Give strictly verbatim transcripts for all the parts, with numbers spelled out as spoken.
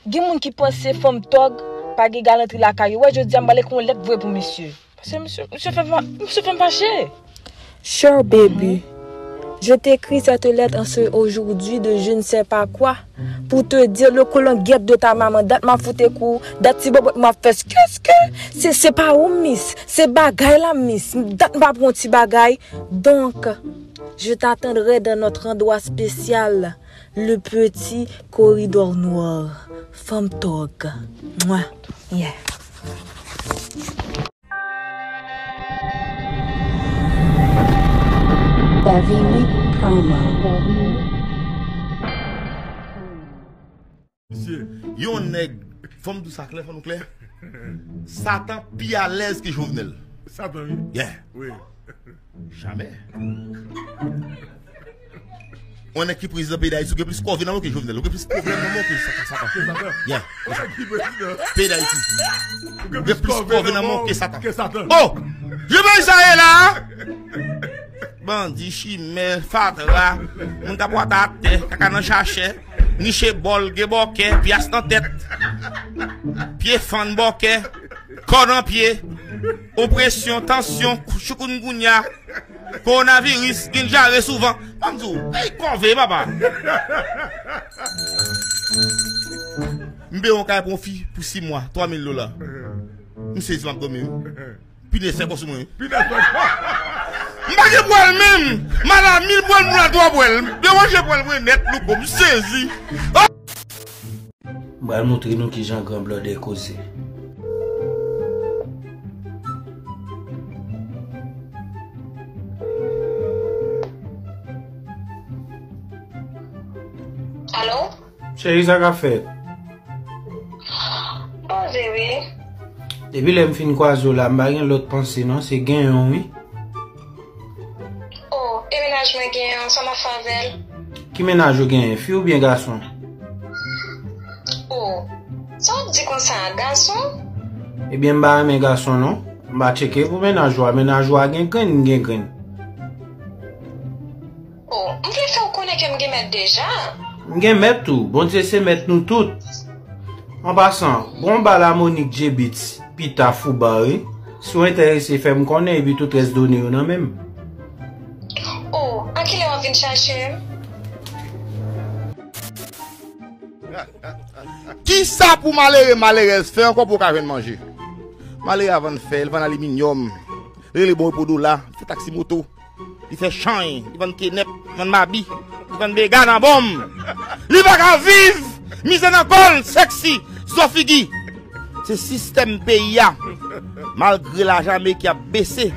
Gen moun ki panse fanm tòg pa gen galantri lakay yo. Wè, jodi a m pral ekri yon lèt vre pou misye. Paske misye, misye fè m, misye fè m fache. Cher baby, je t'écris cette lettre en ce aujourd'hui de je ne sais pas quoi pour te dire le colon guette de ta maman. Dat m ap fout kou, dat ti bobot m ap fè ske ske. Se, se pa ou, miss. Se bagay la, miss. Dat m pa pran ti bagay. Donc, je t'attendrai dans notre endroit spécial, le petit corridor noir. Fanm tòg. Mwa. Yeah. Heavy Meat Promo. Mesye, yon nèg, fò m di w sa klè, fò nou klè. Satan pi alèz ke Jovenel. Satan, wi. Yeah. Wi. Jamè. Yon nèg ki prezidan peyi Dayiti, ou gen plis kòve nan men w ke Jovenel. Ou gen plis pwoblèm nan men w ke Satan. Satan. Yeah. Peyi Dayiti. Ou gen plis kòve nan men w ke Satan. Oh! Jan peyi sa ye la! Bandi, chimè, fatra, moun k ap wata atè, kaka nan chachè, niche bòl, gen bòkè, pyas nan tèt, pye fann bòkè, kò nan pye, opresyon, tansyon, choukounngounya, kowonaviris, gen dyare souvan. Ban m di w, ey, kòve, papa! M peye yon kay pou yon fi pou sis mwa, twa mil dola. M sezi, m ap dòmi, wi. Pinèz fè kò sou mwen, wi. Pinèz fè kò. M pa gen pwèl menm. Maladi, mil pwèl, m la twa pwèl. M deranje pwèl mwen nèt, louko, m sezi. Oh! M pral montre nou kijan gran blòdè koze. Alo? Cheri, sa k ap fèt? Poze wi. Depi lè m fin kwaze w la, m pa gen lòt panse non, se genyen w wi. Oh, e mennaj mwen genyen an, sa m ap fè avè l? Ki mennaj ou genyen, fi oubyen gason? Oh, sa w ap di konsa, gason? Ebyen, m pa renmen gason non. M pa tcheke pou mennaj ou a, mennaj ou a gen grenn, m gen grenn. Oh, m vle fè w konnen ke m gen mèt deja. M gen mèt tou. Bondye se mèt nou tout. An pasan, bon bal a Monique J Beats, Pita Fouba wi. Si w enterese, fè m konnen epi tout rès done yo nan men m. Oh, an kilè w ap vin chache m? Kisa pou malere, malerèz fè ankò pou w ka jwenn manje? Malere a vann fè, l vann aliminyòm, rele bon pou dola, li fè taksi moto, li fè chany, li vann kenèp, li vann mabi, li vann bega nan bonm. Li pa ka viv! Mizè nan kò l, sèksi, zo figi. Se sistèm peyi a. Malgre lajan ameriken ap bese,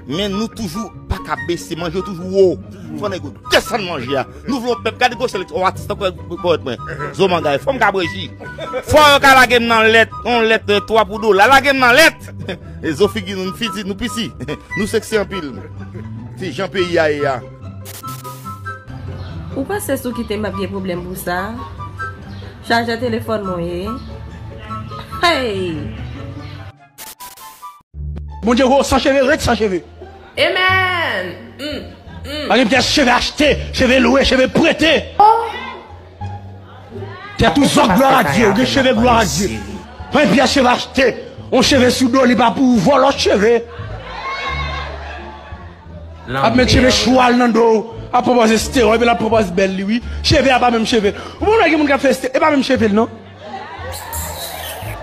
men nou toujou pa ka bese. Manje yo toujou wo. Fò nèg yo desann manje a. Nou vle yon pèp, gade gwo sèl yon atis tankou kòrèt mwen. Zo mangay, fò m ka breji. Fò yo ka lage m nan lèt, yon lèt twa pou dola. Lage m nan lèt. E zo figi nou, nou piti, nou piti. Nou sèksi anpil. Se jan peyi a ye a. Ou panse si w kite m ap gen pwoblèm pou sa? Chajè telefòn mwen ye. Hey! Bondye gwo, san cheve, ret san cheve. Amen! Pa gen pyès cheve achte, cheve lwe, cheve prete. Tèt ou zòk, glwa a Dye, ou gen cheve, glwa a Dye. Pa gen pyès cheve achte, yon cheve sou do, li pa pou ou, vòlò cheve. Ap met cheve chwal nan do w, ap pwopoze estewòy, epi l ap pwopoze bèl li wi. Cheve a pa menm cheve. Ou pa wè gen moun k ap fè estewòy, e pa menm cheve l non.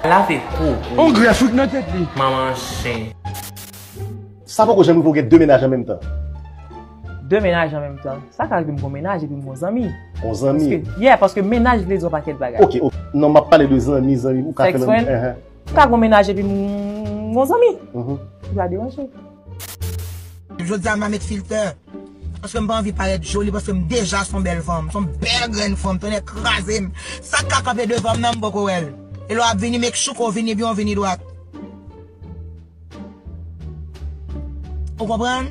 Lave po ou. On grèf wi k nan tèt li. Manman chen. Sa poko janm rive w gen de mennaj an menm tan? De mennaj an menm tan? Sa ka rive m gon mennaj epi m gon zanmi. Gon zanmi? Yeah, paske mennaj vle di yon pakèt bagay. Ok, ok. Non, m ap pale de zanmi, zanmi. Ou ka fè menm. M ka gon mennaj epi m gon zanmi. Ou pa deranje. Jodi a m pa met filtè. Paske m pa anvi parèt joli, paske m deja se yon bèl fanm. Se yon bèl grenn fanm, tonnè kraze m. Sa k ka kanpe devan m nan, m poko wè l. E lè w ap vini, make sure ke w vini byen, w vini dwat. Ou konprann?